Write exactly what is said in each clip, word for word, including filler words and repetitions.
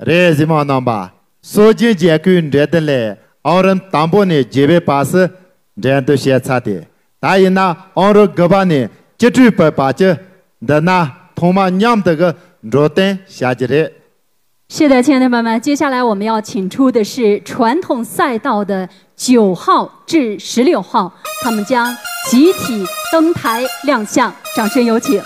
རེད། གཟིགས་མོ་རྣམ་པ། སྲོལ་རྒྱུན་རྒྱལ་ཁབ་འགྲོ་དོན་ལས་ཨང་རིམ་དང་པོ་ནས་བརྒྱད་པའི་བར་སུ་འགྲན་བསྡུར་བྱས་ཚར་ཏེ། ད་ཡིན་ན་ཨང་རིམ་དགུ་པ་ནས་བཅུ་དྲུག་པའི་བར་གྱི་འདི་ན་ཐོག་མ་མཉམ་དུ་གི་འགྲོ་དོན་བྱ་རྒྱུ་རེད། 是的，亲爱的朋友们，接下来我们要请出的是传统赛道的九号至十六号，他们将集体登台亮相，掌声有请。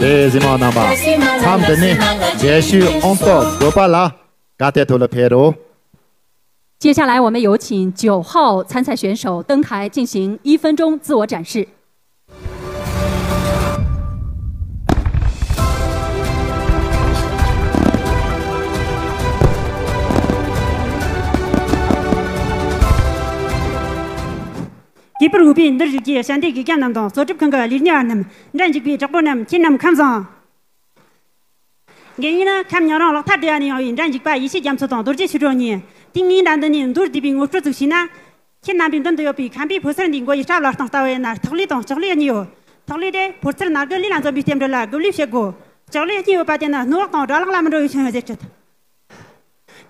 རེད། གཟིགས་མོ་རྣམ་པ། མཚམས་འདི་ནས་འགྲེལ་བཤད་ཨང་ཐོག་དགུ་པ་ལ་བཀའ་སློབ་ཐོག་ལ་ཕེབས་རོགས། 接下来，我们有请九号参赛选手登台进行一分钟自我展示。 གུས་པར་འོས་པའི་འདིར་བཞུགས་ཀྱི་ཞལ་འདེབས་ཀྱི་རྒྱལ་རྣམས་དང་གཙོ་སྒྲུབ་ཁང་གི་ལས་སྣེ་བ་རྣམས། འགྲན་ཞུགས་པའི་དྲག་པོ་རྣམས། ཁྱེད་རྣམས་ཁམས་བཟང་། ངེད་གཉིས་ནི་ཁམས་ཉང་རོང་ལག་ཐ་སྡེ་བ་ནས་ཡོང་བའི་འགྲན་ཞུགས་པ་ཡེ་ཤེས་རྒྱ་མཚོ་དང་རྡོ་རྗེ་ཆོས་སྒྲོན་གཉིས། དེ་ངའི་འགྲན་བསྡུར་ནས་མདོར་བསྡུས་པའི་ངོ་སྤྲོད་ཅིག་བྱས་ན། ཁྱེད་རྣམ་པའི་མདུན་དུ་ཡོད་པའི་ཁམས་པའི་ཕོ་གསར་འདིའི་མགོ་ཡི་སྐྲ་ལ་སྟེང་ལྟ་བུ་ཡིན་ན་ཐག་ལུས་དང་ལྕགས་ལུས་གཉིས་ཡོད། ཐག་ལུས་དེ་ཕོ་གསར་རྣ་རྒོད་ལུས་ལ་འཛོམས་པའི་རྟེན་འབྲེལ་ལ་སྒུག་ལུས་བྱེད་དགོས། ལྕགས་ལུས་གཉིས་ཡོད་པ་དེ་ནི་སྣུམ་འོག་དང་དགྲ་ལག་ལ་མི་འགྲོ་བའི་ཁྱོན་ཡོད་ཟེར་ཁྲིད།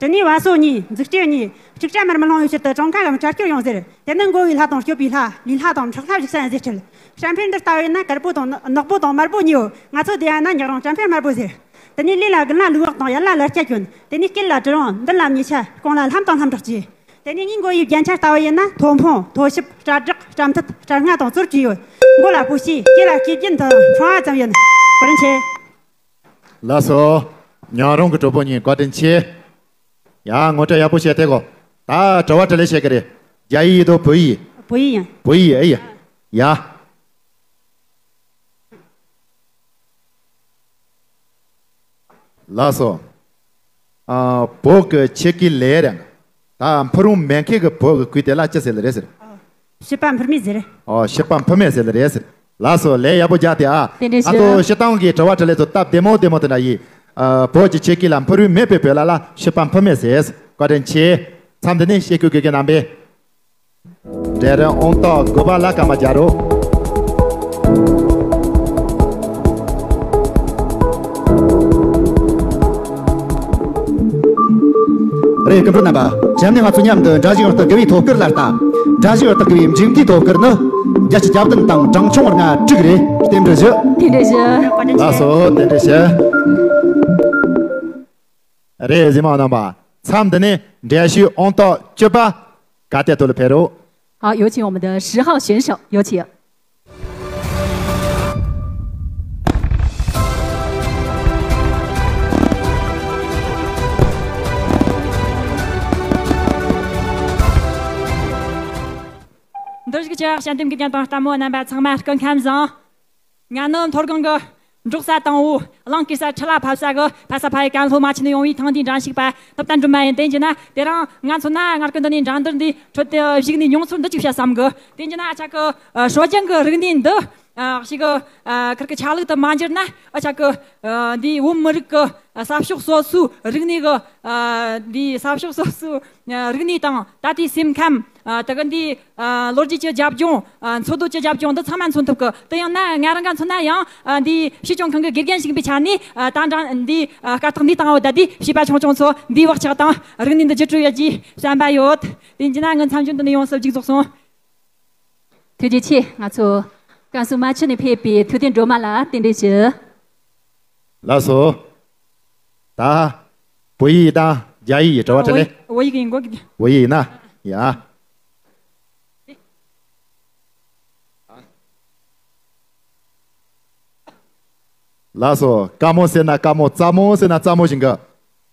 དེ་ནས་བ་སོ་གཉིས། འཛུགས་སྐྲུན་གཉིས། ལྕགས་སྐྲ་མར་མི་ལྷུང་བའི་ཕྱིར་དུ་གྲངས་ཀ་གམ་དྲ་སྐྱོར་ཡོང་ཟེར། དེ་ནི་མགོ་བོའི་ལྷ་དང་སྐྱོད་པའི་ལྷ། ལུས་ལྷ་དང་ཁྲག་ལྷ་བཞུགས་ས་ཡིན་ཟེར་ཁྲིད། སྐྲ་འཕེལ་འདི་ལྟ་བས་ན་དཀར་པོ་དང་ནག་པོ་དང་དམར་པོ་གཉིས་ཡོད། ང་ཚོ་སྡེ་བ་ན་ཉག་རོང་སྐྲ་འཕེལ་དམར་པོ་ཟེར། དེ་ནས་ལུས་ལ་དགུན་ལ་ལུག་འོག་དང་ཡར་ལ་ལར་སྐྱ་གྱོན། དེ་ནས་དཀྱིལ་ལ་གྲི་རོང་། མདུན་ལ་མཉེ་ཆ། གོང་ལ་ལྷམ་དང་ལྷམ་སྒྲོག་ཅིག་དེ་ནས་ངའི་མགོ་ཡི་རྒྱན་ཆ་ལྟ་བུ་ཡིན་ན་མཐོ་ཕོང་། མཐོ་ཞིབ། སྐྲ་གྲག་སྐྲ་མཐིལ། སྐྲ་རྔ་དང་ཙོར་བཅས་ཡོད། མགོ་ལ་སྤུ་ཤི། སྐེ་ལ་སྐེ་རྒྱན་དང་འཕྲང་བ་ཙམ་ཡོད། བཀའ་དྲིན་ཆེ། ལགས་སོ། ཉང་རོང་གི་གྲོགས་པོ་གཉིས་བཀའ་དྲིན་ཆེ། ཡ། ངོ་སྤྲོད་ཡག་པོ་བྱས་ཐལ་གོ། ད་དྲི་བ་དྲིས་ལན་བྱེད་ཀྱི་རེད། རྒྱ་ཡིག་ཡིན་དོ་བོད་ཡིག་བོད་ཡིག་ཡིན། བོད་ཡིག་ཨེ་ཡ། ཡ། ལགས་སོ། ཨ། བོད་ཀྱི་ཆོས་སྐད་ལས་རེད། ད་འཕུར་རུང་མེ་མཁས་ཀྱི་བོད་ཀྱི་སྐད་དེ་ལ་ཅི་ཟེར་ལེ་རེད་ཟེར། ཨ། སྤྱི་པ་འཕུར་མེ་ཟེར། ཨོ། སྤྱི་པ་འཕུར་མེ་ཟེར་ལེ་རེད་ཟེར། ལགས་སོ། ལན་ཡག་པོ་རྒྱག་སྟེ་ཨ། བཀའ་དྲིན་ཆེ། ཨ་ཚོ་སྤྱིར་བཏང་གི་དྲི་བ་དྲིས་ལན་ཚོ་སྟབས་བདེ་མོ་བདེ་མོ་དེ་འདྲ་ཡིན། ཨ། བོད་ཀྱི་ཆོས་སྐད་ལ་འཕུར་རུང་མེ་བོད་ལ་ལ་སྤྱི་པ་འཕུར་མེ་ཟེར། བཀའ་དྲིན་ཆེ། མཚམས་འདི་ནས་ཤེས་ཀྱི་དགེ་རྒན་རྣམ་པས། གྲལ་རིམ་ཨང་རྟགས་དགུ་པ་ལ་སྐར་མ་རྒྱག་རོགས། རེད། སྐུ་མགྲོན་རྣམ་པ། གཤམ་ནས་ང་ཚོ་མཉམ་དུ་འགྲན་ཞུགས་ཨང་རྟགས་དགུ་པའི་ཐོབ་སྐར་ལ་ལྟ། འགྲན་ཞུགས་ཨང་རྟགས་དགུ་པའི་མཇུག་མཐའི་ཐོབ་སྐར་ནི། བརྒྱད་ཅུ་གྱ་བདུན་དང་གྲངས་ཆུང་ལྔ་དྲུག་རེད། རྟེན་འབྲེལ་ཞུ། རྟེན་འབྲེལ་ཞུ། ལགས་སོ། རྟེན་འབྲེལ་ཞུ། རེད། གཟིགས་མོ་བ་རྣམ་པ། མཚམས་འདི་ནས་འགྲན་ཞུགས་ཨང་རྟགས་བཅུ་པ་ག་དེ་ཐོག་ལ་ཕེབས་རོགས། 好，有请我们的十号选手，有请。 འདིར་བཞུགས་ཀྱི་དཔྱད་འདེམས་དགེ་རྒན་དང་ལྟད་མོ་རྣམ་པ་ཚང་མ་སྐུ་ཁམས་བཟང་། ང་ནི་མཐོ་སྒང་གི་འབྲོག་ས་དང་བོ་གླིང་གེ་སར་ཁྲི་ལ་ཕབ་ས་གི་ཕ་ས་ཕ་ཡུལ་ཀན་ལྷོ་མ་ཆེན་ནས་ཡོང་བའི་ཐང་འདིའི་འགྲན་ཞུགས་པ་ཐུབ་བསྟན་སྒྲོལ་མ་ཡིན། དེ་བྱས་ན་དེ་རིང་ང་མཚོན་ན་སྔར་གི་འདི་ནས་འགྲན་བསྡུར་འདིའི་ཁྲོད་དུ་བཞུགས་ནས་མྱོང་ཚོར་འདི་གཅིག་བཤད་བསམ་གི། དེ་བྱས་ན་ཨ་ཅག་གི་ཨ་སྲོལ་རྒྱུན་གི་རིག་གནས་འདི་ཨ་ཞིག་གི་ཨ་ཁིར་གི་ཆ་ལུགས་དུ་མ་འགྱུར་ན། ཨ་ཅག་གི་ཨ་འདིའི་བོད་མི་རིགས་གི་ས་ཕྱོགས་སོ་སོའི་རིག་གནས་གི་ཨ་འདིའི་ས་ཕྱོགས་སོ་སོའི་ཨ་རིག་གནས་དང་ད་ལྟའི་སེམས་ཁམས། ཨ་དེ་གི་འདི་ཨ་ལོ་རྒྱུས་ཀྱི་རྒྱབ་ལྗོངས། ཨ་འཚོ་སྡོད་ཀྱི་རྒྱབ་ལྗོངས་འདི་ཚང་མ་མཚོན་ཐུབ་གི། དེ་ཡང་ན་ང་རང་ག་མཚོན་ན་ཡང་ཨ་འདི་སྲིད་སྐྱོང་ཁང་གི་དགེ་རྒན་ཞིག་ཡིན་པའི་ཆ་ནས། ཨ་ད་འདྲ་འདི་ཨ་སྐར་ཐག་འདི་བཏང་བ་ད་འདི་བྱིས་པ་ཆུང་ཆུང་ཚོ་འདིའི་བག་ཆགས་དང་རིག་གནས་འདི་བརྒྱུད་སྤྲོད་ཡོད་ཀྱི་བསམ་པ་ཡོད། དེ་ཡིན་ན་ངའི་མཚམས་སྦྱོར་འདི་ནས་ཡོངས་སུ་མཇུག་རྫོགས་སོང་། ཐུགས་རྗེ་ཆེ། ང་ཚོ་ཀན་སུའུ་རྨ་ཆུ་ནས་ཕེབས་པའི་ཐུབ་བསྟན་སྒྲོལ་མ་ལ་རྟེན་འབྲེལ་ཞུ། ལགས་སོ། ད་བོད་ཡིག་དང་རྒྱ་ཡིག་གི་དྲི་བ་དྲིས་ལན། བོད་ཡིག་ཡིན་གོ་གི། བོད་ཡིག་ཡིན་ན། ཡ། ལགས་སོ། དཀའ་མོ་ཟེར་ན་དཀའ་མོ། སླ་མོ་ཟེར་ན་སླ་མོ་ཞིག་གི།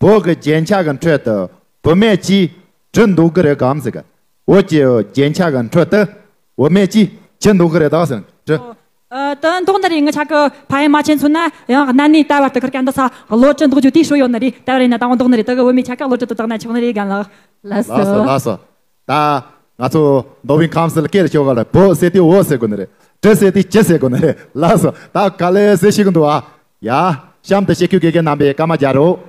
བོད་ཀྱི་རྒྱན་ཆ་གི་ཁྲོད་དུ་བུད་མེད་ཅིག་བྲིས་འདུག་གི་རེད་གམ་ཟེར་གི། བོད་ཀྱི་རྒྱན་ཆ་གི་ཁྲོད་དུ་བུད་མེད་ཅིག་བྲིས་འདུག་གི་རེད་ད་ཟེར་བྲིས། ཨོ། ཨ་ད་མདོག་ནི་རེད། ངི་ཆ་གི་ཕ་ཡུལ་རྨ་ཆེན་མཚོན་ན་ཡང་གནའ་ནས་ད་བར་དུ་ཁིར་ཀ་འདི་ས་གློ་བྲིས་འདུག་རྒྱུ་དེའི་སྲོལ་ཡོད་ནི་རེད། ད་བར་ཡིན་ན་ད་འོ་མདོག་ནི་རེད། ད་གི་བུད་མེད་ཆ་ག་གློ་བྲིས་འདུག་བཏང་ན་ཆོག་ནི་རེད་རྒན་ལགས། ལགས་སོ། ལགས་སོ། ལགས་སོ། ད་ང་ཚོ་མདོ་དབུས་ཁམས་གསུམ་ལ་སྐད་ཆོག་ག་ལ། བོད་ཟེར་དུས་འོ་ཟེར་དགོས་ནི་རེད། བྲིས་ཟེར་དུས་བྲིས་ཟེར་དགོས་ནི་རེད། ལགས་སོ། ད་ག་ལེ་ཟེར་ཤེས་གི་འདུག་ཨ། ཡ། གཤམ་དུ་ཞིབ་འཇུག་དགེ་རྒན་རྣམ་པས་སྐར་མ་རྒྱག་རོགས།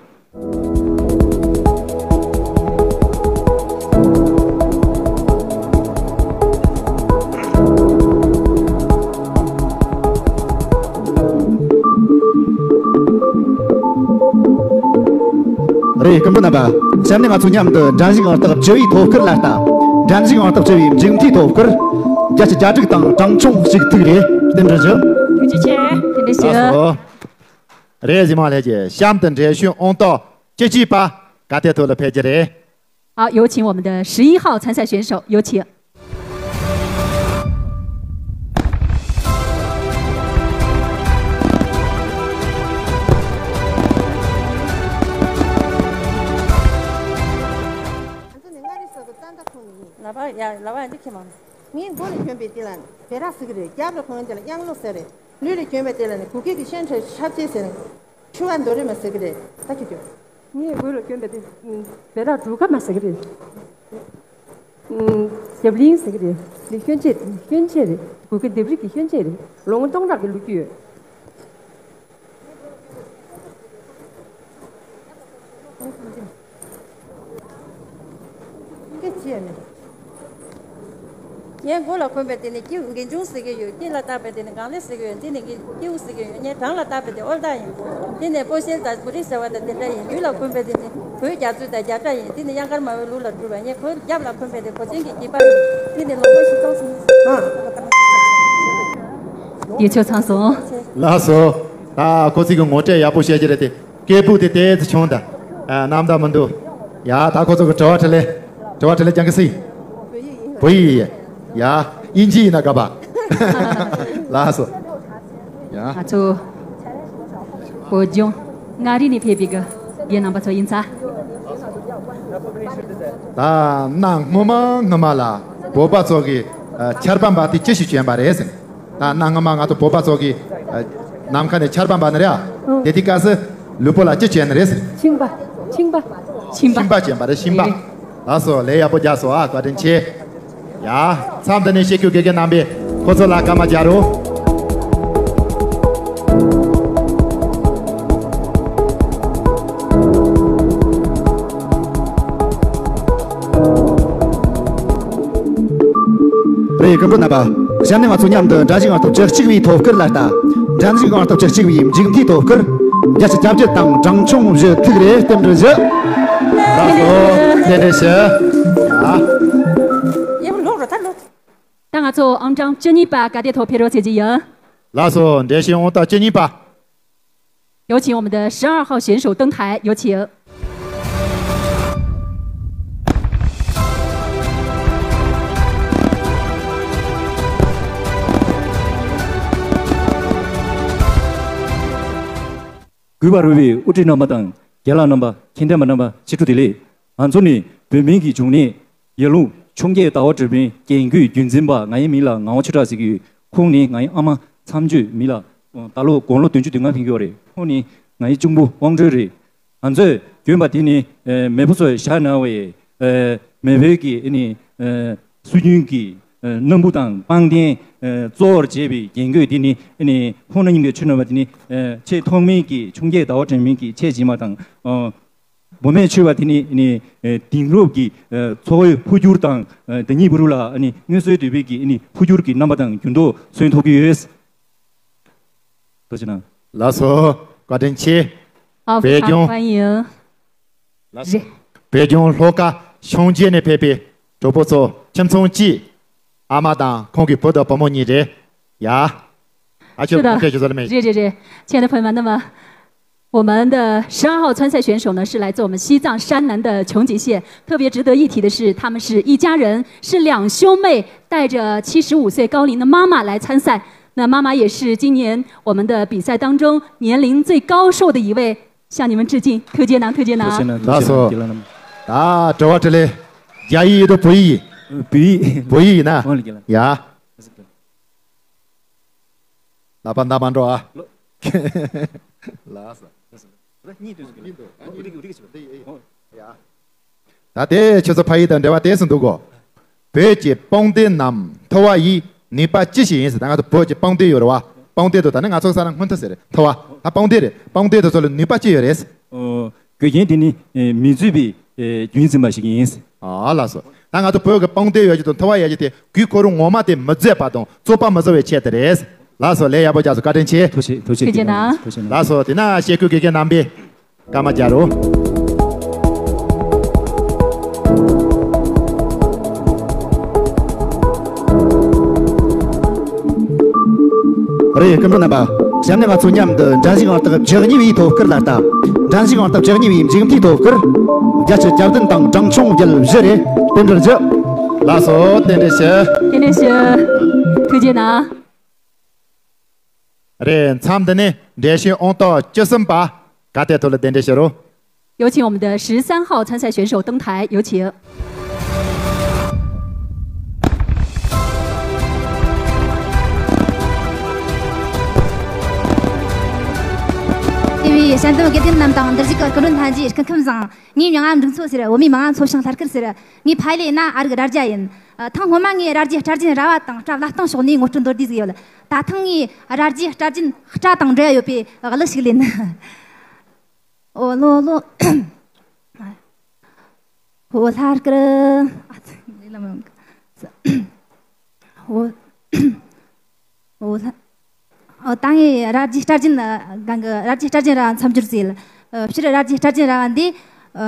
རེད། སྐུ་མགྲོན་རྣམ་པ། གཤམ་ནས་ང་ཚོ་མཉམ་དུ་འགྲན་ཞུགས་ཨང་རྟགས་བཅུ་བའི་ཐོབ་སྐར་ལ་ལྟ། འགྲན་ཞུགས་ཨང་རྟགས་བཅུ་བའི་མཇུག་མཐའི་ཐོབ་སྐར། བརྒྱད་ཅུ་གྱ་དྲུག་དང་གྲངས་ཆུང་གཅིག་ཐུག་རེད། རྟེན་འབྲེལ་ཞུ། ཐུགས་རྗེ་ཆེ། རྟེན་འབྲེལ་ཞུ། ལགས་སོ། རེད། གཟིགས་མོ་ལྷན་རྒྱས། གཤམ་དུ་འགྲན་ཞུགས་ཨང་རྟགས་བཅུ་གཅིག་པ་ག་དེ་ཐོག་ལ་ཕེབས་ཀྱི་རེད། 好，有请我们的十一号参赛选手，有请。 ང་ཚོ་ནི་མངའ་རིས་ས་ཁུལ་རྩ་མདའ་ཁོངས་ནས་ཡིན། ལ་བ་ཡ་ལ་བ་ཡ་འདི་ཁྱེད་མང་། ངའི་མགོ་ལ་གྱོན་པའི་དེ་ལ་ནི་བེ་རག་ཟེར་གི་རེད། རྒྱབ་ལ་གོན་དེ་ལ་དབྱང་ལོ་ཟེར་རེད། ལུས་ལ་གྱོན་པའི་དེ་ལ་ནི་གུ་གེ་གི་ཤན་ཁྲ་ཆབ་ཆེ་ཟེར་ནི་ཆུ་བ་འདོ་རེ་མ་ཟེར་གི་རེད། ད་ཁྱེད་ཀྱོ། ངའི་མགོ་ལ་གྱོན་པའི་དེ་བེ་རག་གྲུ་ཁ་མ་ཟེར་གི་རེད། རྒྱབ་གླིང་ཟེར་གི་རེད། འདི་ཤན་ཆེ་རེད། ཤན་ཆེ་རེད། གུ་གེ་ལྡེབས་རིས་ཀྱི་ཤན་ཆེ་རེད། ལོ་ངོ་སྟོང་ཕྲག་གི་ལོ་རྒྱུས་ཡོད། སྐད་ཆ་ཡང་མེད། ངའི་མགོ་ལ་གོན་པའི་དེ་ནི་སྐྱེ་དགེ་འབྱུང་ཟེར་གྱི་ཡོད། སྐེ་ལ་བཏགས་པའི་དེ་ནི་གང་ལེ་ཟེར་གྱི་ཡོད། འདི་ནི་སྐྱེ་དགེ་ཟེར་གྱི་ཡོད། ངའི་བྲང་ལ་བཏགས་པའི་དེ་ཨོལ་ཏ་ཡིན། འདི་ནི་སྤོ་ཤེལ་དང་བུ་རི་ཟེར་བ་དང་དེ་འདྲ་ཡིན། ལུས་ལ་གོན་པའི་དེ་ནི་གོས་རྒྱ་མཚོ་དང་རྒྱ་གྲྭ་ཡིན། འདི་ནི་གཡང་དཀར་མ་བའི་ལུགས་ལ་གྲུབ་པ། ངའི་གོས་རྒྱབ་ལ་གོན་པའི་དེ་གོས་ཆེན་གྱི་སྐྱེས་པ་ཡིན། འདི་ནི་ལོ་ངོ་བཞི་སྟོང་ཟིན། ཡིད་ཆོག་ཚང་སོང་། ལགས་སོ། ད་ཁོ་ཚོས་ཀྱི་ངོ་སྤྲོད་ཡག་པོ་བཤད་ཀྱི་རེད་དེ། སྐད་སྦུག་དེ་ཏོག་ཙམ་ཆུང་དང་། ཨ། རྣམ་དག་མི་འདུག་ཡ། ད་ཁོ་ཚོ་གི་དྲི་བ་དྲིས་ལན། དྲི་བ་དྲིས་ལན་རྒྱག་གི་སྲིད། བོད་ཡིག་ཡིན། ཡ། དབྱིན་ཇི་ཡིན་ན་དགའ་པ། ལགས་སོ། ཡ། ང་ཚོ་བོད་ལྗོངས་མངའ་རིས་ནས་ཕེབས་པའི་གི་རྒན་རྣམ་པ་ཚོ་ཡིན་ཙང་། ད་གནའ་སྔོན་མ་སྔོན་མ་ལ་བོད་པ་ཚོ་གི་ཨ་ཆར་པ་འབབ་དུས་ཅི་ཞིག་གྱོན་པ་རེད་ཟེར། ད་གནའ་སྔ་མ་ང་ཚོ་བོད་པ་ཚོ་གིས་ཨ་ནམ་མཁའ་ནས་ཆར་པ་འབབ་ནི་རེད་ཨ། ཨོ། དེ་དུས་སྐབས་སུ་ལུས་པོ་ལ་ཅི་གྱོན་ནི་རེད་ཟེར། མཆིན་པ། མཆིན་པ། མཆིན་པ། མཆིན་པ་གྱོན་པ་རེད། མཆིན་པ། ཨེ། ལགས་སོ། ལས་ཡག་པོ་རྒྱག་སོང་ཨ། བཀའ་དྲིན་ཆེ། ཡ། མཚམས་འདི་ནས་ཤེས་ཁུལ་དགེ་རྒན་རྣམ་པས་ཁོ་ཚོ་ལ་སྐར་མ་རྒྱག་རོགས། སྐུ་མགྲོན་རྣམ་པ། གཞན་ནས་ང་ཚོ་མཉམ་དུ་འགྲན་ཞུགས་ཨང་ཐོབ་བཅུ་གཅིག་པའི་ཐོབ་སྐར་ལ་ལྟ། འགྲན་ཞུགས་ཨང་ཐོབ་བཅུ་གཅིག་པའི་མཇུག་མཐའི་ཐོབ་སྐར། བརྒྱ་ཆ་གྱ་བརྒྱད་དང་གྲངས་ཆུང་བཞི་ཐུག་རེ་རྟེན་འབྲེལ་ཞུ། ལགས་སོ། རྟེན་འབྲེལ་ཞུ། ཡ། ད་ང་ཚོ་ཨང་གྲངས་བཅུ་གཉིས་པ་ག་དེ་ཐོག་ཕེབས་རོགས་བྱེད་ཀྱི་ཡིན། ལགས་སོ། འགྲན་ཞུགས་ཨང་ཐོབ་བཅུ་གཉིས་པ།有请我们的十二号选手登台，有请。 གུས་པར་འོས་པའི་དབུ་ཁྲིད་རྣམ་པ་དང་རྒན་ལགས་རྣམ་པ། མཁྱེན་ལྡན་པ་རྣམ་པ། ཕྱི་དྲོ་བདེ་ལེགས། ང་ཚོ་ནི་བོད་སྨན་གྱི་འབྱུང་གནས། ཡར་ཀླུང་འཕྱོངས་རྒྱས་ཟླ་བ་སྒྲོལ་མའི་རྒན་རྒོན་རྒྱུན་འཛིན་པ། ང་ཡི་མིང་ལ་ངག་དབང་ཆོས་གྲགས་ཟེར་གྱི་ཡོད། ཁོང་ནི་ང་ཡི་ཨ་མ་མཚམས་གཅོད། མི་ལ་ད་ལོ་དགུང་ལོ་བདུན་ཅུ་དོན་ལྔ་ཕེབས་ཀྱི་ཡོད་རེད། ཁོང་ནི་ང་ཡི་གཅུང་པོ་དབང་སྒྲོན་རེད། ང་ཚོས་གྱོན་པ་དེ་ནི་ཨེ་མེས་པོ་ཚོས་བཞག་གནང་བའི་ཨེ་མེས་པོའི་གི་ཨེ་ནི་ཨེ་སྲོལ་རྒྱུན་གྱི་ཨེ་སྣམ་བུ་དང་པང་གདན་ཨེ་གཙོ་བོར་བྱས་པའི་རྒྱན་གོས་དེ་ནི་ཨེ་ནི་ཁོང་རྣམ་གཉིས་ཀྱིས་མཆོད་གནང་བ་དེ་ནི་ཨེ་ཆེས་ཐོག་མའི་གི་འཕྱོངས་རྒྱས་ཟླ་བ་སྒྲོལ་མའི་གི་ཆས་རྗེས་མ་དང་། ཨ་བུད་མེད་མཆོད་པ་དེ་ནི་ཨེ་ནི་ཨེ་དེང་རབས་ཀྱི་ཨེ་འཚོ་བའི་འཕོ་འགྱུར་དང་ཨེ་དེ་ཉིད་བུ་རུ་ལ་ཨེ་ནི་མངོན་གསལ་དོད་པའི་གི་ཨེ་ནི་འཕོ་འགྱུར་གྱི་རྣམ་པ་དང་འགྱུར་ལྡོག་སོན་ཐུབ་ཀྱི་ཡོད། ཐུགས་རྗེ་གནང་། ལགས་སོ། བཀའ་དྲིན་ཆེ། 好， བོད་ལྗོངས། 欢迎。 ལགས་སོ། རེད། བོད་ལྗོངས་ལྷོ་ཁ་འཕྱོངས་རྒྱས་ནས་ཕེབས་པའི་གྲོགས་པོ་ཚོ། ཁྱིམ་ཚང་གཅིག་ཨ་མ་དང་ཁོང་གི་བུ་དང་བུ་མོ་གཉིས་རེད། ཡ། ཨ་ཁྱོད། 是的。 ཁོང་ཁྱེད་ཁྱོད་ཚོ་ལ་མེད། 热热热，亲爱的朋友们，那么我们的十二号参赛选手呢，是来自我们西藏山南的琼集县。特别值得一提的是，他们是一家人，是两兄妹，带着七十五岁高龄的妈妈来参赛。那妈妈也是今年我们的比赛当中年龄最高寿的一位，向你们致敬，推荐呢，推荐呢。 ཐུགས་རྗེ་གནང་། ཐུགས་རྗེ་གནང་། ལགས་སོ། ད་དྲི་བ་དྲིས་ལན། རྒྱ་ཡིག་ཡིན་དང་བོད་ཡིག་ཡིན། བོད་ཡིག། བོད་ཡིག་ཡིན་ན། ཡ། ལག་པ་འདར་མ་འགྲོ་ཨ། ལགས་སོ། ཡ། ད་དེ་ཁྱོད་ཚོ་ཕ་ཡུལ་དང་འབྲེལ་བ་དེ་སུ་འདུག་གོ། བོད་ཀྱི་པང་གདན་ནམ་ཐོ་བ་ཡི་ནུས་པ་ཅི་ཞིག་ཡིན་ཟེར། ད་ང་ཚོ་བོད་ཀྱི་པང་གདན་ཡོད་རེད་བ། པང་གདན་དུ་ད་ནི་ང་ཚོ་ས་ལ་སྔོན་ཐོ་ཟེར་རེད། ཐོ་བ། ད་པང་གདན་རེད། པང་གདན་དུ་ཚོ་ལ་ནུས་པ་ཅི་ཡོད་རེད། ཨོ། གོས་རྒྱན་དེ་ནི་ཨེ་མི་བཟོས་པའི་ཨེ་རྒྱུན་འཛིན་པ་ཞིག་ཡིན། ཨ་ལགས་སོ། ད་ང་ཚོ་བོད་ཀྱི་པང་གདན་ཡོད་ཀྱི་དང་ཐོ་བ་ཡོད་ཀྱི་དེ་གོས་ཁོ་རང་ངོ་མ་དེ་མི་བཟོས་པ་དང་རྩོད་པ་མི་བཟོ་བའི་ཆེད་དུ་རེད། ལགས་སོ། ལས་ཡག་པོ་རྒྱག་སོང་། བཀའ་དྲིན་ཆེ། ཐུགས་རྗེ་ཐུགས་རྗེ། ཐུགས་རྗེ་གནང་། ཐུགས་རྗེ་གནང་། ལགས་སོ། དེ་ན་ཤེས་ཀུན་དགེ་རྒན་རྣམ་པས་སྐར་མ་རྒྱག་རོགས། རེད། སྐུ་མགྲོན་རྣམ་པ། གཤམ་ནས་ང་ཚོ་མཉམ་དུ་འགྲན་ཞུགས་ཨང་རྟགས་བཅུ་གཉིས་པའི་ཐོབ་སྐར་ལ་ལྟ། འགྲན་ཞུགས་ཨང་རྟགས་བཅུ་གཉིས་པའི་མཇུག་མཐའི་ཐོབ་སྐར། བརྒྱ་ཆ་གྱ་བདུན་དང་གྲངས་ཆུང་བརྒྱད་བཞི་རེ་རྟེན་འབྲེལ་ཞུ། ལགས་སོ། རྟེན་འབྲེལ་ཞུ། རྟེན་འབྲེལ་ཞུ། ཐུགས་རྗེ་གནང་། རེད། མཚམས་འདི་ནས་འགྲན་ཞུགས་ཨང་རྟགས་བཅུ་གསུམ་པ་ག་དེ་ཐོག་ལ་གདན་འདྲེན་ཞུ་རོགས། 有请我们的十三号参赛选手登台，有请。 དེ་བས་ཞལ་འདོན་དགེ་རྒན་རྣམས་དང་འདིར་བཞུགས་ཀྱི་སྐུ་མགྲོན་ལྷན་རྒྱས། སྐུ་ཁམས་བཟང་། ངའི་མྱིང་ང་འབྲུག་མཚོ་ཟེར། བོད་མིའི་མིང་ང་མཚོ་བྱང་ལྷ་སྐལ་ཟེར། ངའི་ཕ་ཡུལ་ཡིན་ན་ཨ་རིག་རྭ་རྒྱ་ཡིན། ཨ། ཐེངས་སྔོན་མ་ངས་རྭ་རྒྱའི་སྐྲ་རྒྱན་ར་བ་དང་སྐྲ་བླ་བཏང་ཕྱོགས་ནས་ངོ་སྤྲོད་མདོར་བསྡུས་ཟིག་ཡོད། ད་ཐེངས་ངས་རྭ་རྒྱའི་སྐྲ་རྒྱན་སྐྲ་དང་འབྲེལ་ཡོད་པའི་གླུ་ཞིག་ལེན། ཨོ་ལོ་ལོ། ཨོ་ལྷ་སྐལ། ཨོ། ཨོ་ལྷ། ཨོ། ད་ངས་རྭ་རྒྱའི་སྐྲ་རྒྱན་གང་གི་རྭ་རྒྱའི་སྐྲ་རྒྱན་ར་བ་མཚམས་སྦྱོར་བྱས། ཨ། སྤྱིར་རྭ་རྒྱའི་སྐྲ་རྒྱན་ར་བ་འདི། ཨ།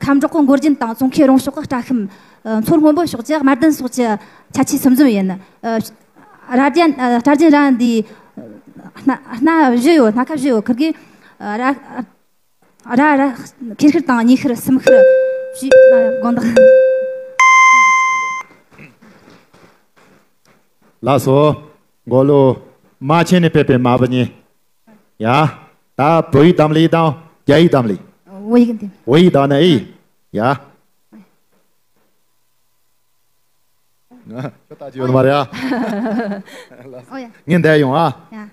ཁམས་འབྲོག་གི་མགོ་རྒྱན་དང་ཙོང་ཁའི་རོང་ཕྱོགས་ཀྱི་སྐྲ་ཤམ། ཨ། མཚོ་སྔོན་པོ་ཕྱོགས་ཀྱི་དམར་ལྡན་སོགས་ཀྱི་ཁྱད་ཆོས་ཟུང་འབྲེལ་ཡིན། ཨ། རྭ་རྒྱ། ཨ། སྐྲ་རྒྱན་ར་བ་འདི་སྣ། སྣ་བཞི་ཡོད། སྣ་ཁ་བཞི་ཡོད། ཁིར་གི། ཨ། རྭ། རྭ། རྭ་ཁེར་ཤར་དང་གཉིས་ཤར་གསུམ་ཤར་བཞི། ཨ། དགོངས་དག་ལགས་སོ། མགོ་ལོག་རྨ་ཆེན་ནས་ཕེབས་པའི་མ་བུ་གཉིས། ཡ། ད་བོད་ཡིག་གདམ་ལེ་དང་རྒྱ་ཡིག་གདམ་ལེ། བོད་ཡིག་འདི། བོད་ཡིག་གདམ་ན་ཨེ་ཡིན། ཡ། ང་ལྟ་ཅི་ཡོད་མ་རེད་ཨ། ཨོ་ཡ། ངས་འདས་ཡོང་ཨ། ཡ།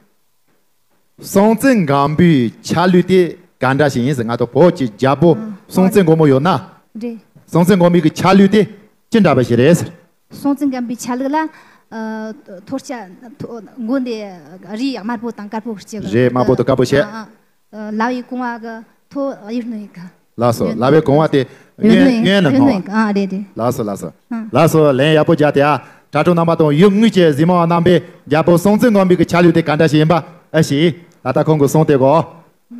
སྲོང་བཙན་སྒམ་པོའི་ཆ་ལུགས་དེ་ག་འདྲ་ཞིག་ཡིན་ཟེར། ང་ཚོ་བོད་ཀྱི་རྒྱལ་པོ་ཨ། སྲོང་བཙན་སྒམ་པོ་ཡོད་ན། རེད། སྲོང་བཙན་སྒམ་པོའི་གི་ཆ་ལུགས་དེ་ཅི་འདྲ་བ་ཞིག་རེད་ཟེར། སྲོང་བཙན་སྒམ་པོའི་ཆ་ལུགས་ལ། ཨ། ཐོར་ཅག་ཐོ། མགོ་འདི་རིགས་དམར་པོ་དང་དཀར་པོ་གི་སྐྱེས། རེད། དམར་པོ་དང་དཀར་པོ་བྱས། ཨ། ཨ། ལ་བའི་གོང་བ་གི་ཐོ་གཡུ་སྣོད་ཡིན་ག། ལགས་སོ། ལ་བའི་གོང་བ་དེ་གཡུ་སྣོད། གཡུ་སྣོད་ཡིན། གཡུ་སྣོད་ནོ། ཨ། རེད་རེད། ལགས་སོ་ལགས་སོ། ཨ། ལགས་སོ། ལན་ཡག་པོ་རྒྱག་དེ་ཨ། དྲ་གྲོགས་རྣམ་པ་དང་ཡུལ་དངོས་ཀྱི་གཟིགས་མོ་བ་རྣམ་པས་རྒྱལ་པོ་སྲོང་བཙན་སྒམ་པོའི་གི་ཆ་ལུགས་དེ་ག་འདྲ་ཞིག་ཡིན་པ་ཨེ་ཤེས། ད་ལྟ་ཁོང་གིས་གསུངས་ཏེ་གོ།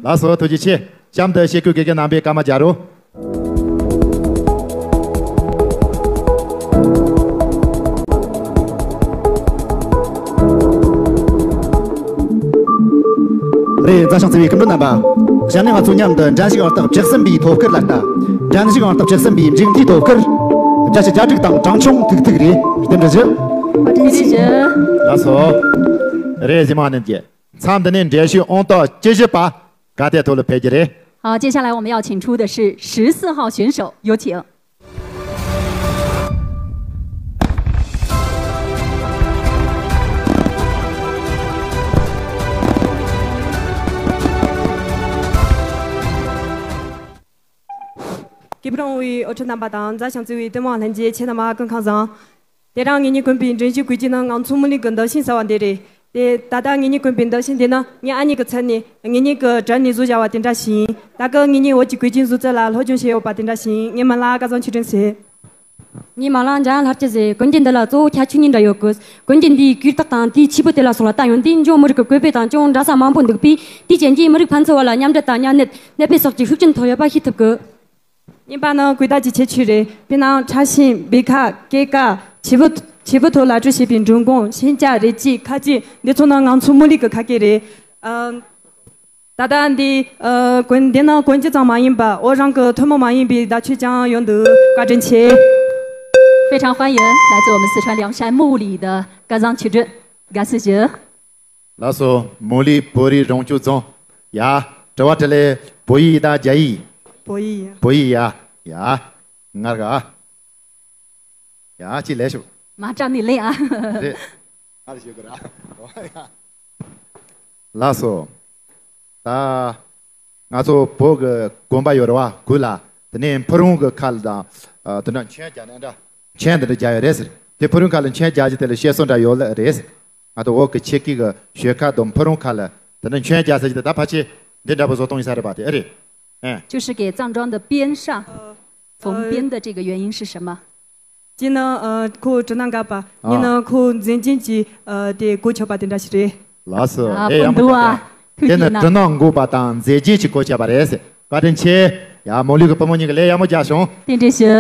ལགས་སོ། ཐུགས་རྗེ་ཆེ། གཤམ་དུ་ཆེད་བསྐོས་དགེ་རྒན་རྣམ་པས་སྐར་མ་རྒྱག་རོགས། རེད། མཛའ་ཞིང་བརྩེ་བའི་སྐུ་མགྲོན་རྣམ་པ། གཞན་ནས་ང་ཚོ་མཉམ་དུ་འགྲན་ཞུགས་ཨང་རྟགས་བཅུ་གསུམ་པའི་ཐོབ་སྐར་ལ་ལྟ། འགྲན་ཞུགས་ཨང་རྟགས་བཅུ་གསུམ་པའི་མཇུག་མཐའི་ཐོབ་སྐར། བརྒྱད་ཅུ་གྱ་དྲུག་དང་གྲངས་ཆུང་ཐུག་ཐུག་རེད། རྟེན་འབྲེལ་ཞུ། བཀའ་དྲིན་ཆེ། ལགས་སོ། རེད། གཟིགས་མོ་བ་རྣམས་ཀྱིས། མཚམས་འདི་ནས་འགྲན་ཞུགས་ཨང་རྟགས་བཅུ་བཞི་པ་ག་དེ་ཐོག་ལ་ཕེབས་ཀྱི་རེད། 好，接下来我们要请出的是十四号选手，有请。 སྐྱིད་པོ་རང་བའི་འུ་ཚོ་རྣམ་པ་དང་མཛའ་ཞིང་བརྩེ་བའི་ལྟད་མོ་ལྷན་རྒྱས་ཁྱེད་རྣམ་པ་སྐུ་ཁམས་བཟང་། དེ་རིང་ངེད་གཉིས་གོན་པའི་འགྲན་ཞུགས་གོས་ཆེན་ནི་ང་ཚོ་མུ་ལི་གི་འདབ་ཆེན་ཟེར་བ་འདི་རེད། དེ་ད་ལྟ་ངེད་གཉིས་གོན་པའི་འདབ་ཆེན་འདི་ནི་ངེད་ཨ་མྱེས་ཀྱི་མཚན་ནས་ངེད་གཉིས་ཀྱི་གྲལ་ནས་བཟོས་བཞག་པ་དེ་འདྲ་ཞིག་ཡིན། ད་སྐབས་ངེད་གཉིས་བོད་ཀྱི་གོས་ཆེན་བཟོ་རྩལ་ལ་སློབ་སྦྱོང་བྱས་ཡོད་པ་དེ་འདྲ་ཞིག་ཡིན། ངའི་མིང་ལ་སྐལ་བཟང་ཆོས་སྒྲོན་ཟེར། ངའི་མིང་ལ་འཇམ་དབྱངས་ལྷ་སྐྱིད་ཟེར། གོན་རྒྱུ་འདི་ལ་གཙོ་བོ་ཁྱད་ཆོས་གཉིས་འདྲ་ཡོད་གི། གོན་རྒྱུ་འདིའི་སྐུད་ཐག་དང་དེའི་ཕྱུ་པ་དེ་ལ་སོགས་ལ་བལྟས་ཡོང་དུས་འཇོ་མི་རིགས་ཀྱི་གོས་དཔེ་དང་ཅུང་འདྲ་ས་མང་པོ་འདུག་པས། དེའི་རྐྱེན་གྱིས་མི་རིགས་ཕན་ཚུན་བར་ལ་མཉམ་འབྲེལ་དང་མཉམ་གནས་གནས་སྤོས་སོགས་ཀྱི་ཤུགས་རྐྱེན་ཐོབ་ཡོད་པ་ཤེས་ཐུབ་གི། གཉིས་པ་ནི་གོས་དར་གྱི་ཁྱད་ཆོས་རེད། དཔེར་ན་ཁྲ་ཤིང་། སྦེ་ཁ། སྐེ་ཀ། ཕྱུ་པ། ཕྱུ་པ་ཐོག་ལ་སྤྲས་བྱས་པའི་འབྲོང་གུང་། ཤིང་ལྕགས། རས་ཆས། ཁ་ཆས། འདི་ཚོ་ནི་ང་ཚོ་མུ་ལི་གི་ཁ་སྐད་རེད། ཨ། ད་ལྟ་འདི་ཨ་གོན་འདི་ནི་གོན་རྒྱུ་ཙམ་མ་ཡིན་པར་བོད་རང་གི་ཐུན་མོང་མ་ཡིན་པའི་བརྡ་ཆད་ཀྱང་ཡོད་འདུག། བཀའ་དྲིན་ཆེ། 非常欢迎来自我们四川凉山木里的 སྐལ་བཟང་ཆོས་སྒྲོན། དགའ་བསུ་ཞུ། ལགས་སོ། མུ་ལི་བོད་རིགས་རང་སྐྱོང་རྫོང་། ཡ། དྲི་བ་དྲིས་ལན་བོད་ཡིག་དང་རྒྱ་ཡིག། བོད་ཡིག། བོད་ཡིག་ཡ། ཡ། ངར་ག། ཡ། ཅིག་ལས་ཤོག། མ་སྐྲག་ནས་ལེན་ཨ། རེད། ཨ་རེ་ཞུ་གི་ར། ལགས་སོ། ད་ང་ཚོ་བོད་ཀྱི་དགོན་པ་ཡོད་རེད་བ། གུ་ལ། དེ་ནས་ཕུ་རུང་གི་ཁ་ལ་དང་། ཨ། དེ་འདྲ་མཆོད་རྒྱག་ནི་འདྲ། མཆོད་འདི་འདྲ་རྒྱག་ཡོད་རེད་ཟེར། དེ་ཕུ་རུང་ཁ་ལ་མཆོད་རྒྱག་རྒྱུ་དེ་ལ་བཤད་སྲོལ་འདྲ་ཡོད་ལ་རེད་ཟེར། ང་ཚོ་བོད་ཀྱི་ཆོས་སྐད་ཀྱི་ཞོལ་ཁ་དང་ཕུ་རུང་ཁ་ལ་དེ་འདྲ་མཆོད་རྒྱག་ཟེར་གྱི་དེ། ད་ཕལ་ཆེར་འདི་འདྲ་པོ་བཟོ་སྟངས་ཡིན་ས་རེད་པ། དེ་ཨེ་རེད། ཨེ། 就是给葬妆的边上缝边的这个原因是什么？ ཅི་ན། ཨ། ཁོ་གྲི་ནག་འགག་པ། ཨ། ཡིན་ན་ཁོ་མཛེས་རྒྱན་གྱི་ཨ་དེ་གོ་ཆོད་པ་དེ་འདྲ་ཞིག་རེད། ལགས་སོ། ཨ། ཨེ། ཡག་མོ་འདུག་ཨ། ཐུགས་དེ་ནི་རྗེ་གནང་། གྲི་ནག་འགག་པ་དང་མཛེས་རྒྱན་གྱི་གོ་ཆོད་པ་རེད་ཟེར། བཀའ་དྲིན་ཆེ། ཡ། མོ་ལུས་ཀྱི་བུ་མོ་གཉིས་ཀྱིས་ལས་ཡག་མོ་རྒྱག་བྱུང་། རྟེན་འབྲེལ་ཞུ།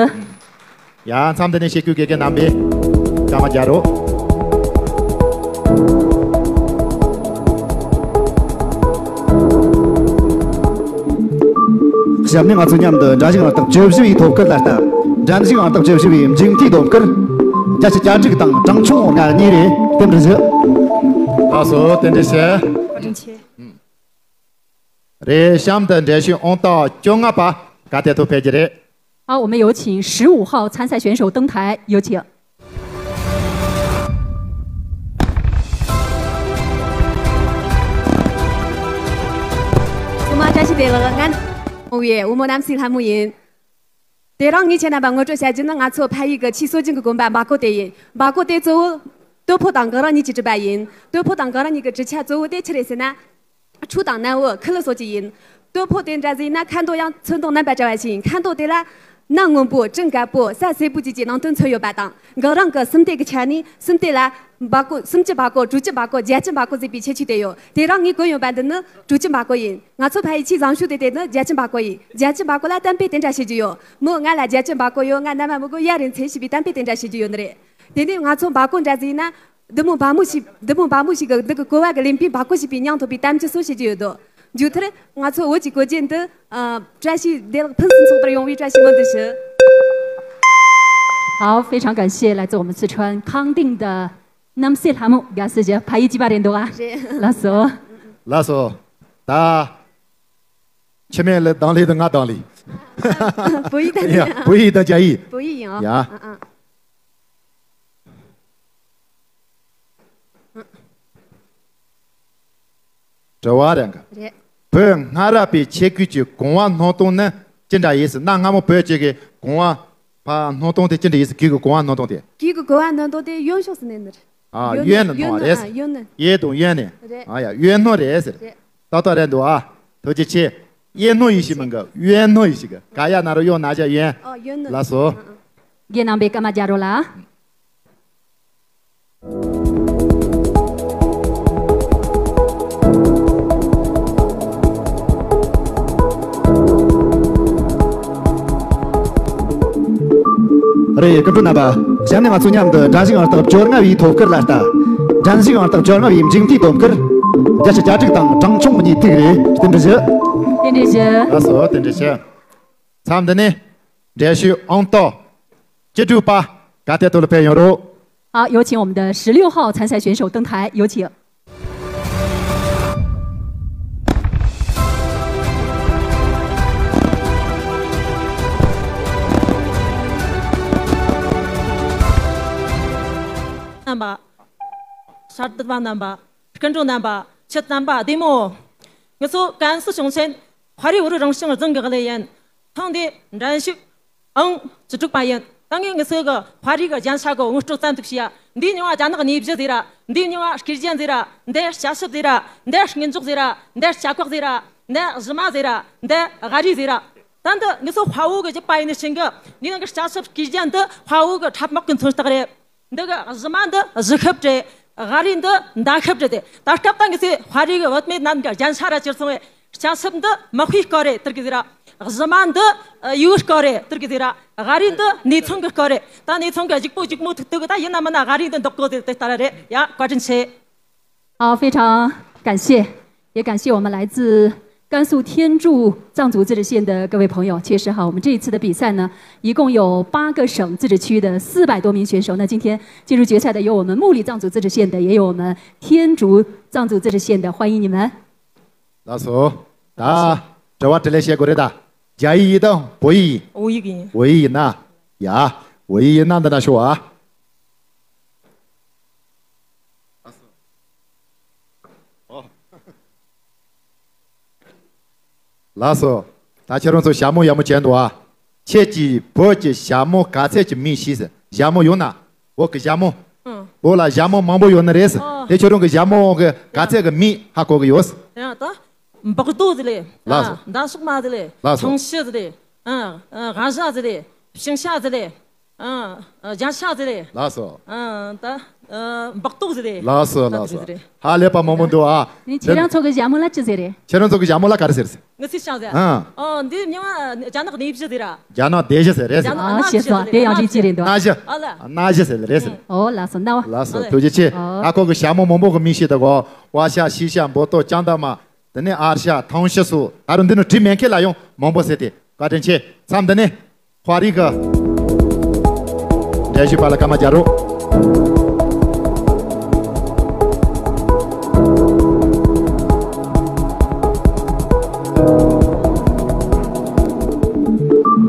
ཡ། མཚམས་འདི་ནས་ཆེད་བསྐོས་དགེ་རྒན་རྣམ་པས་སྐར་མ་རྒྱག་རོགས། གཤམ་ནས་ང་ཚོ་མཉམ་དུ་འགྲན་ཞུགས་ཨང་རྟགས་བཅུ་བཞི་བའི་ཐོབ་སྐར་ལ་ལྟ། འགྲན་ཞུགས་ཨང་རྟགས་བཅུ་བཞི་བའི་མཇུག་མཐའི་ཐོབ་སྐར། བརྒྱད་ཅུ་གྱ་དྲུག་དང་གྲངས་ཆུང་ལྔ་གཉིས་རེད། རྟེན་འབྲེལ་ཞུ། ལགས་སོ། རྟེན་འབྲེལ་ཞུ། བཀའ་དྲིན་ཆེ། རེད། གཤམ་དུ་འགྲན་ཞུགས་ཨང་རྟགས་བཅོ་ལྔ་པ་ག་དེ་ཐོག་ཕེབས་ཀྱི་རེད། 好，我们有请十五号参赛选手登台，有请。 ཚང་མ་བཀྲ་ཤིས་བདེ་ལེགས། ང་ནི་བུ་མོ་རྣམ་སྲས་ལྷ་མོ་ཡིན། དེ་རིང་ངས་ཁྱེད་རྣམ་པར་ངོ་སྤྲོད་བྱ་རྒྱུ་ནི་ང་ཚོ་ཕ་ཡུལ་གྱི་ཆེས་སྲོལ་རྒྱུན་གྱི་གོན་པ་འབག་གོ་དེ་ཡིན། འབག་གོ་དེ་གཙོ་བོ་སྟོད་ཕོ་དང་གངས་རི་གཉིས་ཀྱིས་གྲུབ་པ་ཡིན། སྟོད་ཕོ་དང་གངས་རི་གཉིས་ཀྱི་གྲུབ་ཆ་གཙོ་བོ་དེ་ཆི་རེད་ཟེར་ན། ཁྲུ་དང་ནན་བོ་ཁུ་ལུ་སོགས་ཀྱི་ཡིན། སྟོད་ཕོ་དེ་འདྲ་ཟིག་ཡིན་ན་ཁ་མདོག་ཡང་ཚོན་མདོག་རྣམ་པ་བཀྲ་བ་ཞིག་ཡིན། ཁ་མདོག་དེ་ལ་ནམ་སྔོན་པོ། སྤྲིན་དཀར་པོ། ས་སེར་པོ་བཅས་ཀྱི་ནང་དོན་མཚོན་ཡོད་པ་དང་། གངས་རི་གི་སུམ་རྟེན་གྱི་ཆ་ནས་སུམ་རྟེན་ལ་འབག་གོ། སུམ་ཅུ་འབག་གོ། དྲུག་ཅུ་འབག་གོ། བརྒྱད་ཅུ་འབག་གོ་ཟེར་བའི་ཁྱད་ཆོས་དེ་ཡོད། དེ་རིང་ངས་གོན་ཡོད་པ་འདི་ནི་དྲུག་ཅུ་འབག་གོ་ཡིན། ང་ཚོ་ཕ་ཡུལ་ཆེས་བཟང་ཤོས་དེ་དེ་ནི་བརྒྱད་ཅུ་འབག་གོ་ཡིན། བརྒྱད་ཅུ་འབག་གོ་ལ་གཏམ་དཔེ་དེ་འདྲ་བཤད་རྒྱུ་ཡོད། མོ་ང་ལ་བརྒྱད་ཅུ་འབག་གོ་ཡོད། ང་མནའ་མ་མི་དགོས་ཡ་རེད་མཚན་ཞེས་པའི་གཏམ་དཔེ་དེ་འདྲ་བཤད་རྒྱུ་ཡོད་ནི་རེད། དེ་ནས་ང་ཚོ་འབག་གོ་འདྲ་ཟིག་ཡིན་ན། བདུད་མོ་འབག་མོ་ཞིག་བདུད་མོ་འབག་མོ་ཞིག་གིས་བདུད་ཀྱི་ཀོ་བ་གི་ལེན་པའི་འབག་གོ་ཞེས་པའི་མྱིང་ཐོབ་པའི་གཏམ་རྒྱུད་སོགས་བཤད་རྒྱུ་ཡོད་དོ། མཇུག་མཐར་ང་ཚོ་བོད་ཀྱི་གོས་རྒྱན་འདི། ཨ། བཀྲ་ཤིས་བདེ་ལེགས་ཕུན་སུམ་ཚོགས་པར་ཡོང་བའི་བཀྲ་ཤིས་སྨོན་འདུན་ཞུ། 好，非常感谢来自我们四川康定的 རྣམ་སྲས་ལྷ་མོ། དགའ་བསུ་ཞུ། ཕ་ཡུལ་གཅིག་པ་རེད་འདུག་ཨ། རེད། ལགས་སོ། ལགས་སོ། ད་ཁྱི་མེད་ལ་དང་ལེ་དང་ང་དང་ལེ། བོད་ཡིག་དང་ཡ། བོད་ཡིག་དང་རྒྱ་ཡིག། བོད་ཡིག་ཡིན། ཡ། ཨ་ཨ། དྲི་བ་རེད་ག། རེད། བོད་སྔ་རབས་པའི་ཆས་གོས་ཀྱི་གོང་བ་སྣང་སྟངས་ནི་ཅི་འདྲ་ཡིན་ཟེར། གནའ་སྔ་མོ་བོད་ཅིག་གི་གོང་བ་ཕ་སྣང་སྟངས་དེ་ཅི་འདྲ་ཡིན་ཟེར། གོས་ཀྱི་གོང་བ་སྣང་སྟངས་དེ། གོས་ཀྱི་གོང་བ་སྣང་སྟངས་དེ་གཡོན་ཕྱོགས་སུ་གནས་ནི་རེད། ཨ། གཡོན་ནས་གཡོན་ནས་སྣང་བ་རེད་ཟེར། ཨ། གཡོན་ནས། གཡས་དང་གཡོན་ནས། རེད། ཨ་ཡ། གཡོན་སྣང་རེད་ཟེར། རེད། ཏག་ཏག་རེད་འདུག་ཨ། ཐུགས་རྗེ་ཆེ། གཡས་སྣང་ཡིན་ཞིག་མིན་གི། གཡོན་སྣང་ཡིན་ཞིག་གི། ག་ཡ་ན་རོ་གཡོན་ན་ཅ་གཡོན། ཨ། གཡོན་ནས། ལགས་སོ། ཨ་ཨ། རྒན་རྣམ་པས་སྐར་མ་རྒྱག་རོགས་ལ། སྐུ་མགྲོན་རྣམ་པ། གཤམ་ནས་ང་ཚོ་མཉམ་དུ་འགྲན་ཞུགས་ཨང་རྟགས་བཅོ་ལྔ་བའི་ཐོབ་སྐར་ལ་ལྟ། འགྲན་ཞུགས་ཨང་རྟགས་བཅོ་ལྔ་བའི་མཇུག་མཐའི་ཐོབ་སྐར། བརྒྱད་ཅུ་གྱ་དྲུག་དང་གྲངས་ཆུང་གཉིས་ཐུག་རེད། རྟེན་འབྲེལ་ཞུ། རྟེན་འབྲེལ་ཞུ། ལགས་སོ། རྟེན་འབྲེལ་ཞུ། མཚམས་འདི་ནས་འགྲན་ཞུགས་ཨང་རྟགས་བཅུ་དྲུག་པ་ག་དེ་ཐོག་ལ་ཕེབས་ཡོང་རོགས། 好，有请我们的十六号参赛选手登台，有请。 རྣམ་པ། གསར་འདེམས་པ་རྣམ་པ། སྐུ་མགྲོན་རྣམ་པ། ཁྱེད་རྣམ་པ་བདེ་མོ། ང་ཚོ་ཀན་སུའུ་གཞུང་ཆེན་དཔའ་རིས་བོད་རིགས་རང་སྐྱོང་ལྗོངས་ཀྱི་གླུ་ཡིན། ཐེངས་འདིའི་འགྲན་ཞུགས་ཨང་བཅུ་དྲུག་པ་ཡིན། ད་ངས་ང་ཚོ་གི་དཔའ་རིས་ཀྱི་རྒྱན་ཆ་གི་ངོ་སྤྲོད་ཙམ་ཞིག་བྱས་ཡ། འདིའི་མྱིང་ང་རྒྱ་ནག་གནས་བཞི་ཟེར་ར། འདིའི་མྱིང་ང་སྐེ་རྒྱན་ཟེར་ར། འདི་སྐྱ་སྲབ་ཟེར་ར། འདི་སྔོན་འཇོག་ཟེར་ར། འདི་སྐྱ་ཀོག་ཟེར་ར། འདི་གཞུ་མ་ཟེར་ར། འདི་ག་རི་ཟེར་ར། ད་འདི་ངེད་ཚོ་དཔའ་བོ་གི་རྒྱུད་པ་ཡིན་ནི་ཕྱིན་གི། འདི་ནང་གི་སྐྱ་སྲབ་སྐེ་རྒྱན་འདི་དཔའ་བོ་གི་ཁྲབ་དམག་གི་མཚོན་རྟགས་རེད། འདི་གི་གཞུ་མ་འདི་གཞུ་ཤུབས་རེད། ག་རི་འདི་མདའ་ཤུབས་རེད་དེ། ད་སྐབས་ད་ངེད་ཚོའི་དཔའ་རིས་གི་བུད་མེད་རྣམས་ཀྱི་རྒྱན་ཆ་ར་གྱུར་སོང་བས། སྐྱ་སྲབ་འདི་དམག་དཔེའི་སྐོར་རེད་དེར་གི་ཟེར་ར། གཞུ་མ་འདི་ཡུལ་སྐོར་རེད་དེར་གི་ཟེར་ར། ག་རི་འདི་གནས་ཚང་གི་སྐོར་རེད། ད་གནས་ཚང་གི་རྒྱུག་པོ་རྒྱུག་མོ་ཐུག་ཐུག་གི། ད་ཡིན་ན་མིན་ན་ག་རི་འདི་འདོགས་དགོས་དེ་དེ་ལྟར་རེད་ཡ། བཀའ་དྲིན་ཆེ། 好，非常感谢，也感谢我们来自甘肃天柱藏族自治县的各位朋友。确实哈，我们这一次的比赛呢，一共有八个省自治区的四百多名选手。那今天进入决赛的有我们木里藏族自治县的，也有我们天竺藏族自治县的，欢迎你们。 ལགས་སོ། ད་དྲི་བ་དྲིས་ལན་བྱེད་དགོས་རེད་ད། རྒྱ་ཡིག་ཡིན་དང་བོད་ཡིག་ཡིན། བོད་ཡིག་ཡིན། བོད་ཡིག་ཡིན་ན། ཡ། བོད་ཡིག་ཡིན་ན་འདི་ན་ཤོག་ཨ། ལགས་སོ། ད་ཁྱེད་རང་ཚོ་ཞྭ་མོ་ཡག་མོ་བྱས་འདུག་ཨ། ཁྱེད་ཀྱིས་བོད་ཀྱི་ཞྭ་མོ་ག་ཚད་ཀྱི་མིང་ཤེས་ཟེར། ཞྭ་མོ་ཡོད་ན། བོད་ཀྱི་ཞྭ་མོ། ཨང་། བོད་ལ་ཞྭ་མོ་མང་པོ་ཡོད་ནི་རེད་ཟེར། ཨོ། དེ་ཁྱོད་རང་གི་ཞྭ་མོ་གི་ག་ཚད་ཀྱི་མིང་ཧ་གོ་གི་ཡོད་ཟེར། ཡང་ད། འབག་རྡོ་ཟེར་ལེ། ལགས་སོ། ཨ། མདའ་ཤུག་མ་ཟེར་ལེ། ལགས་སོ། ཆང་ཤི་ཟེར་ལེ། ཨ། ཨ། ག་ཞ་ཟེར་ལེ། ཤིང་ཤ་ཟེར་ལེ། ཨ། ཨ། རྒྱ་ཤ་ཟེར་ལེ། ལགས་སོ། ཨ། ད། ཨ། འབག་རྡོ་ཟེར་ལེ། ལགས་སོ། ད་ལགས་དེ་སོ། ཟེར་ལེ། ཧ་ལས་པ་མང་པོ་འདུག་ཨ། ནི་ཁྱེད་རང་ཚོ་གི་ཞྭ་མོ་ལ་ཅི་ཟེར་རེད། ཁྱེད་རང་ཚོ་གི་ཞྭ་མོ་ལ་ག་རེ་ཟེར་ཟེར། ངི་ཚེ་ཤང་ཟེར། ཨ། ཨོ། འདི་མྱིང་ང་རྒྱ་ནག་གནས་བཞི་ཟེར་ར། རྒྱ་ནག་གནས་བཞི་ཟེར་རེད་ཟེར། ཨ། ཤེས་སོང་། དེ་ཡང་རིགས་གཅིག་རེད་འདུག་གནས་བཞི། ཨ་ལ། གནས་བཞི་ཟེར་རེད་ཟེར། ཨོ། ལགས་སོ། གནས་བ། ལགས་སོ། ཨ་ལ། ཐུགས་རྗེ་ཆེ། ཨོ། ཨ་ཁོ་གི་ཞྭ་མོ་མང་པོ་གི་མིང་ཤེས་ད་གོ། ཝ་ཤ། ཤི་ཤ། འབོ་ཏོ། ཅང་ད་མ། དེ་ནས་ཨར་ཤ། ཐང་ཤ་སོགས། ད་རུང་འདི་ནི་བྲིས་མེད་མཁན་ལ་ཡང་མང་པོ་ཟེར་ཏེ། བཀའ་དྲིན་ཆེ། མཚམས་འདི་ནས། དཔའ་རིས་ཀྱི་འགྲན་ཞུགས་པ་ལ་སྐར་མ་རྒྱག་རོགས།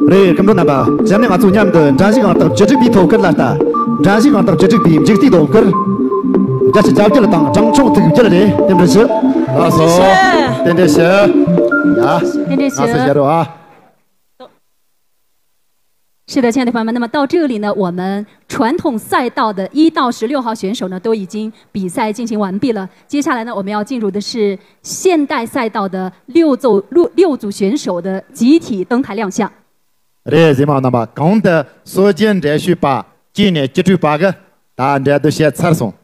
རེད། སྐུ་མགྲོན་རྣམ་པ། གཤམ་ནས་ང་ཚོ་མཉམ་དུ་འགྲན་ཞུགས་ཨང་རྟགས་བཅུ་དྲུག་པའི་ཐོབ་སྐར་ལ་ལྟ། འགྲན་ཞུགས་ཨང་རྟགས་བཅུ་དྲུག་པའི་མཇུག་མཐའི་ཐོབ་སྐར། བརྒྱད་ཅུ་གྱ་བརྒྱད་དང་གྲངས་ཆུང་ཐིག་བརྒྱད་རེད། རྟེན་འབྲེལ་ཞུ། ལགས་སོ། རྟེན་འབྲེལ་ཞུ། ཡ། རྟེན་འབྲེལ་ཞུ། ལགས་སོ། བཞག་རོགས་ཨ། 是的，亲爱的朋友们，那么到这里呢，我们传统赛道的一到十六号选手呢，都已经比赛进行完毕了。接下来呢，我们要进入的是现代赛道的六组，六，六组选手的集体登台亮相。 རེད། གཟིགས་མོ་བ་རྣམ་པ། གོང་དུ་སྲོལ་རྒྱུན་འགྲན་ཞུགས་པ་གཅིག་ནས་བཅུ་དྲུག་བར་གྱི་ད་འགྲན་བསྡུར་བྱས་ཚར་སོང་